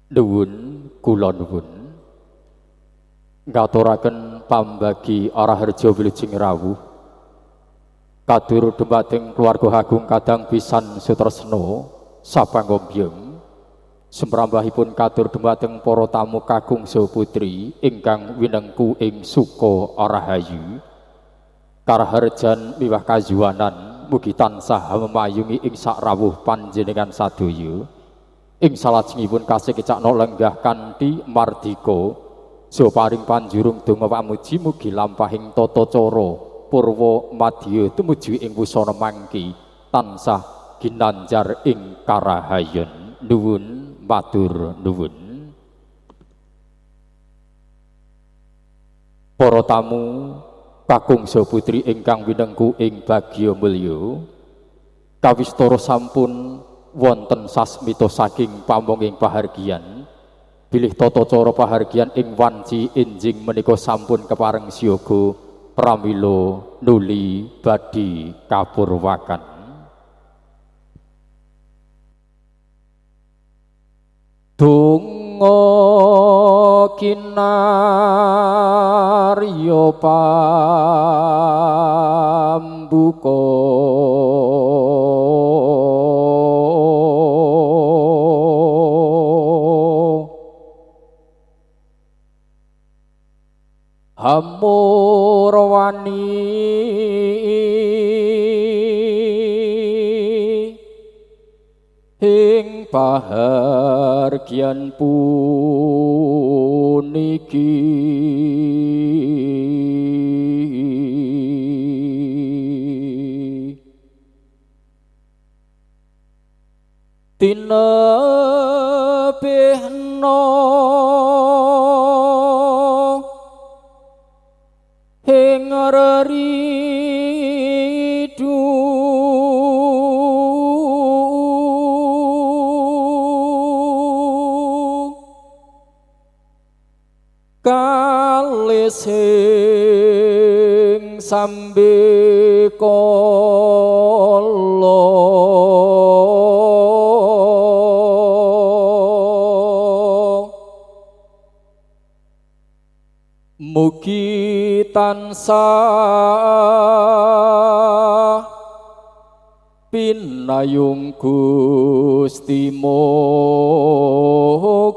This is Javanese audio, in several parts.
Nuwun kula nuwun ngaturaken pambagi Raharja wilujeng rawuh kadur dumateng keluarga agung kadang pisan sutresna sapangombyeng sumrambahipun katur dumateng para tamu kakung saha putri ingkang winengku ing suka rahayu karaharjan miwah kajuwanan mugi tansah memayungi ing sakrawuh panjenengan sadaya. Ing salajengipun kasih kecakna lenggah kanthi mardika saha paring panjurung donga pamuji mugi lampahing tata cara purwa madya tumuju ing wusana mangki tansah ginanjar ing karahayen. Nuwun matur nuwun. Para tamu kakung saha putri ingkang winengku ing bagya mulya, kawistara sampun wonten sasmita saking pamonging pahargyan bilih tata cara pahargyan ing wanci enjing menika sampun kepareng siaga pramila nuli badhe kapurwakan. Donga kinarya pambuka hamurwani ing pahargyan puniki tinebihna ing reridu kalis ing sambe kala mugi tansah pinayung Gusti Moho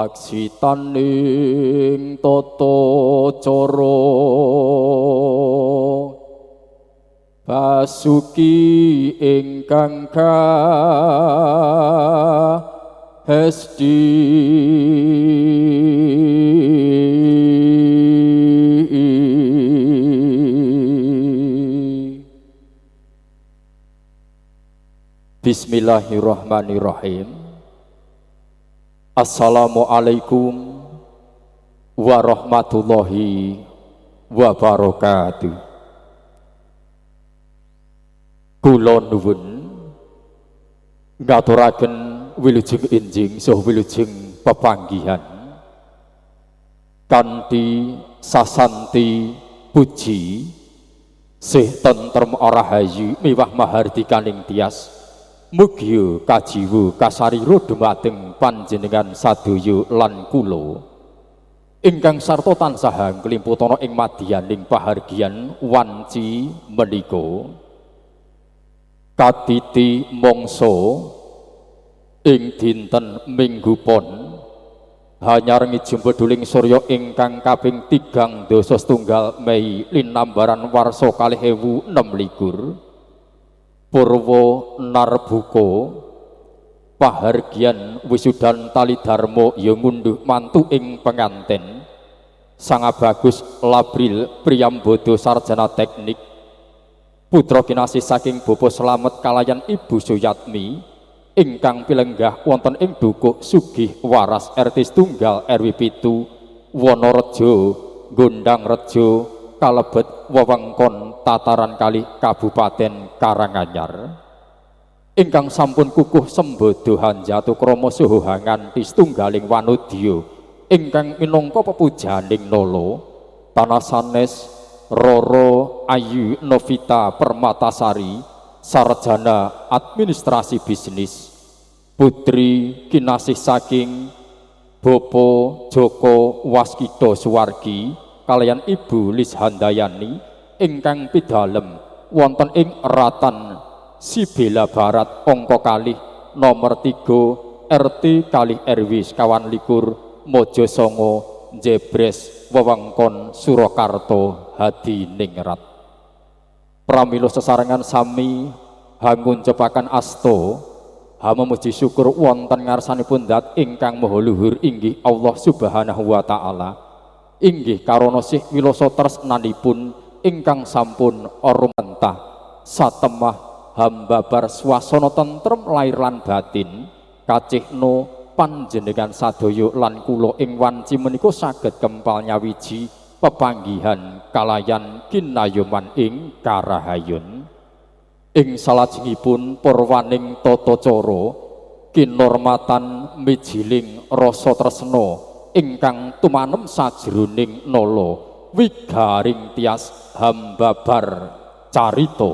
laksitaning tata cara basuki ingkang kahesti. Bismillahirrahmanirrahim. Assalamualaikum warahmatullahi wabarakatuh. Kula nuwun ngaturaken wilujeng enjing saha wilujeng pepanggihan kanthi sasanti puji sih tentrem rahayu miwah mahardikaning tias mugi kajiwa kasarira dumateng panjenengan sadaya lan kula ingkang sarta tansah nglimutana ing madyaning pahargyan wanci menika katiti mangsa ing dinten Minggu Pon hanyarengi jembeduling surya ingkang kaping 37 Mei linambaran warsa 2026 purwa narbuka pahargyan wisudan tali dharma ya ngunduh mantu ing penganten Sanga Bagus Labril Priyambodo sarjana teknik putra kinasih saking Bapak Slamet kalayan Ibu Suyatmi ingkang pilenggah wonten ing Dukuh Sugih Waras RT Tunggal RW 7 Wonorejo Gondangrejo kalebet wewengkon Tataran Kalih Kabupaten Karanganyar ingkang sampun kukuh sembodo hanjatu krama saha nganti setunggaling wanodya ingkang minangka pepujaning nala tanah sanes Roro Ayu Novita Permatasari, sarjana administrasi bisnis, putri kinasih saking Bopo Joko Waskito Suwargi kaliyan Ibu Lis Handayani ingkang pidalem wonten ing Ratan Sibela Barat angka kalih nomor 3 RT kalih RW 21 Mojosongo Jebres wewengkon Surakarta Hadiningrat. Pramila sesarengan sami hanguncepaken asta hamemuji syukur wonten ngarsanipun zat ingkang maha luhur inggih Allah Subhanahu wa taala. Inggih karana sih wilasa tresnanipun ingkang sampun rumentah satemah hambabar swasana tentrem lair lan batin kacihno panjenengan sadaya lan kula ing wanci menika saged kempal nyawiji pepanggihan kalayan kinayoman ing karahayun. Ing salajengipun purwaning tata cara kinormatan mijiling rasa tresna ingkang tumanem sajroning nala wigaring tias hambabar carita.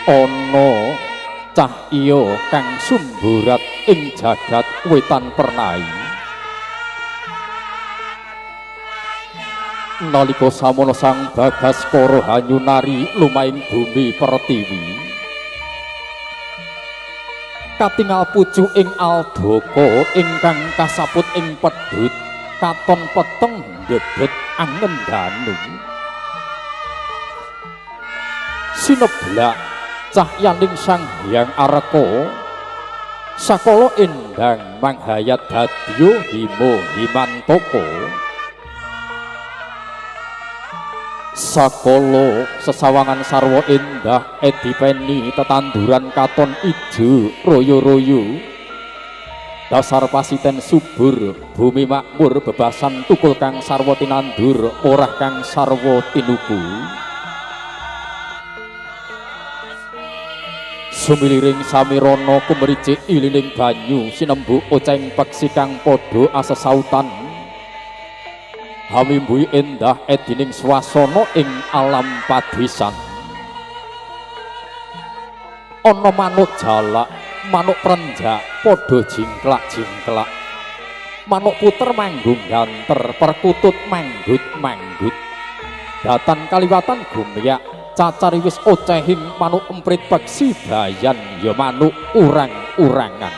Ana cah iya kang sumburat ing jagat wetan pernai. Nalika samono Sang Bagaskara hanyunari lumahing bumi pertiwi, katingal pucuk ing aldaka ingkang kasaput ing pedhut katon peteng ndedhet angendanu. Sineblak cahyaning Sang Hyang Arka sakala endang manghayat dadya hima himantaka. Sakala sesawangan sarwa endah edipeni tetanduran katon ijo royo-royo, dasar pasiten subur bumi makmur bebasan tukul kang sarwa tinandur ora kang sarwa tinuku. Sumiliring samirana kumricik ilining banyu sinembu oceng peksi kang padha asesautan, hamimbuhi endah edining swasana ing alam padesan. Ana manuk jalak, manuk prenjak padha jingklak-jingklak, manuk puter manggung ganter, perkutut manggut-manggut, datan kaliwatan gumyak cacari wis ocehing manuk emprit peksi bayan ya manuk urang-urangan.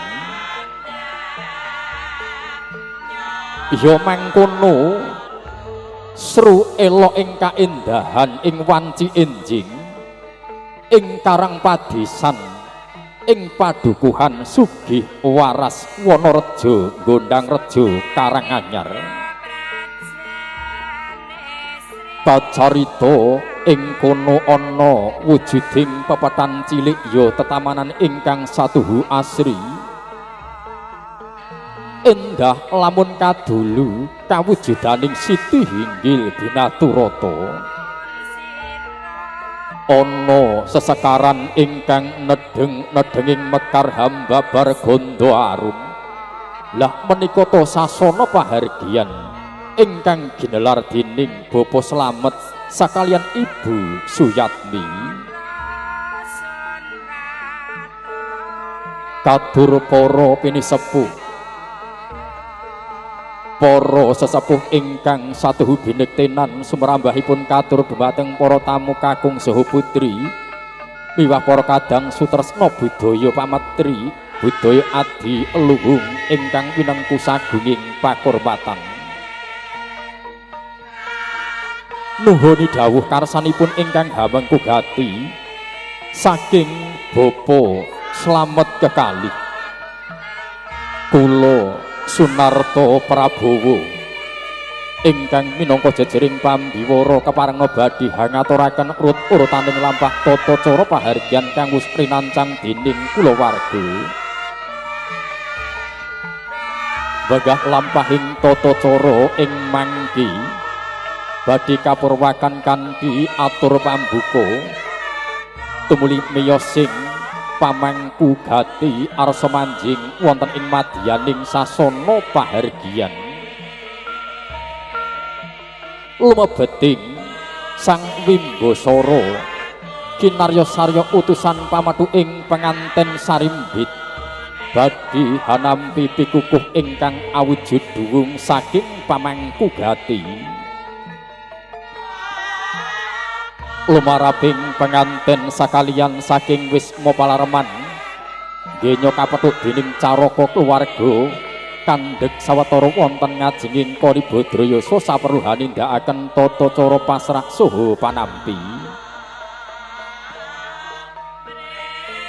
Ya mangkono seru elok ing kaendahan ing wanci enjing ing karang padesan ing padukuhan Sugih Waras Wonorejo Gondang Rejo Karanganyar. Kacarita ing kono ana wujuding pepetan cilik ya tetamanan ingkang satuhu asri. Endah lamun kadulu kawujudaning siti hinggil binaturata. Ana sesekaran ingkang nedheng-nedhenging mekar hambabar gandha arum. Lah menika ta sasana pahargyan ingkang ginelar dening Bapa Slamet sakaliyan Ibu Suyatmi. Katur para pinisepuh, Para sesepuh ingkang satuhu binektenan sumrambahipun katur dumateng para tamu kakung saha putri miwah para kadang sutresna budaya pametri budaya adi luhung ingkang winengku sagunging pakurmatan. Nuhuni dawuh karsanipun ingkang hamengku gati saking Bapa Slamet kekalih kula Sunarto Prabowo ingkang minangka jejering pambiwara keparengna badhe hangaturaken urut-urutaning lampah tata cara pahargyan kang wis rinancang dening kulawarga. Wegah lampahing tata cara ing mangki badhe kapurwakan kanthi atur pambuka tumuli miyosing pamangku gati arsa manjing wonten ing madyaning sasana pahargyan. Lumebeting Sang Wimbasara kinarya sarya utusan pamethuking penganten sarimbit badhe hanampi pikukuh ingkang awujud duwung saking pamangku gati. Lumaraping penganten sakalian saking Wisma Palareman genya kapethuk dening caraka keluarga kandhek sawetara wonten ngajenging Kori Badrayasa saperluhan nindakaken tata cara pasrah saha panampi.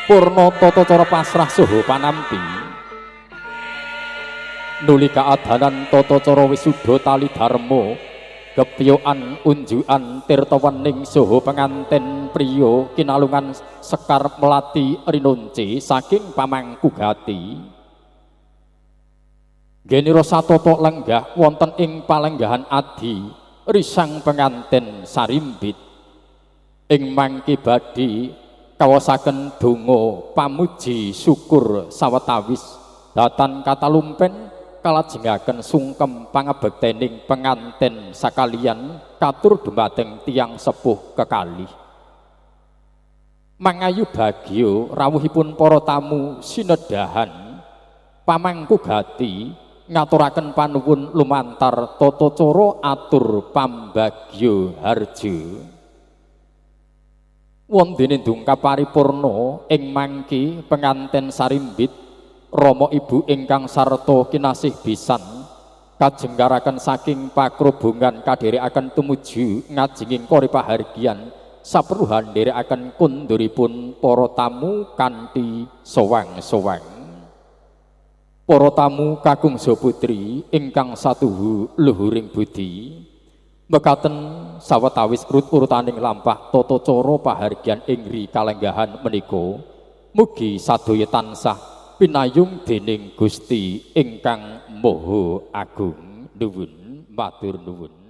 Purna tata cara pasrah saha panampi nuli kaadanan tata cara wisuda tali dharma gepyokan unjukan tirta wening saha penganten priya kinalungan sekar melati rinunci saking pamangku gati. Genira satata lenggah wonten ing palenggahan adi risang penganten sarimbit ing mangke badhe kawasaken donga pamuji syukur sawetawis datan katalumpen kalajengaken sungkem pangabektening penganten sakalian katur dumateng tiyang sepuh kekalih. Mangayu bagya rawuhipun para tamu sinedahan pamangku gati ngaturaken panuwun lumantar tata cara atur pambagya harja. Wondene dungkap paripurna ing mangke penganten sarimbit rama ibu ingkang sarta kinasih bisan kajenggaraken saking pakrobongan kadherekaken tumuju ngajenging kori pahargyan saperluhan nderekaken konduripun para tamu kanthi sowang-sowang. Para tamu kakung saha putri ingkang satuhu luhuring budi mekaten sawetawis urut-urutaning lampah tata cara pahargyan ing ri kalenggahan menika mugi sadaya tansah pinayung dening Gusti ingkang Maha Agung. Nuwun matur nuwun.